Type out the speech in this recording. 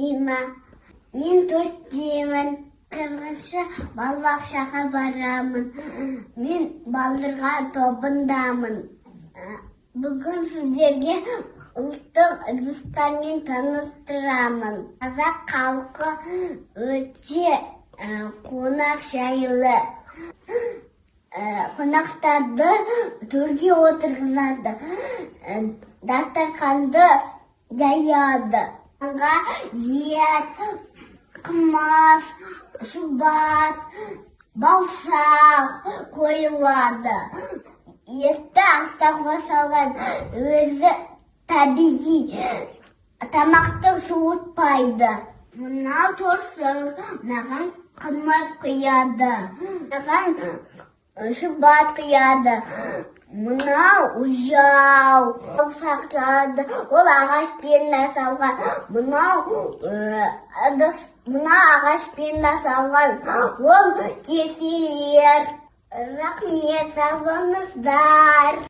Мадина. Мен 4-темін. Қызғышы балабақшаға барамын. Мен балдырған тобындамын. Бүгін сіздерге ұлттық ыдыстармен таныстырамын. Қазақ халқы өте қонақжайлы. Қонақтарды төрге отырғызады. Дастарханды жаяды. Аңға ет, қымыз, шұбат, бауырсақ қойылады. Етті астауға салған өзі табиғи тамақты суытпайды. Мынау торсық, мынаған қымыз құяды. Мынаған шұбат құяды. Мынау жау сақтады. Ол ағашпен жасалған. Мынау ыдыс, мына ағашпен жасалған. Ол кеселер. Рахмет, сау болыңыздар.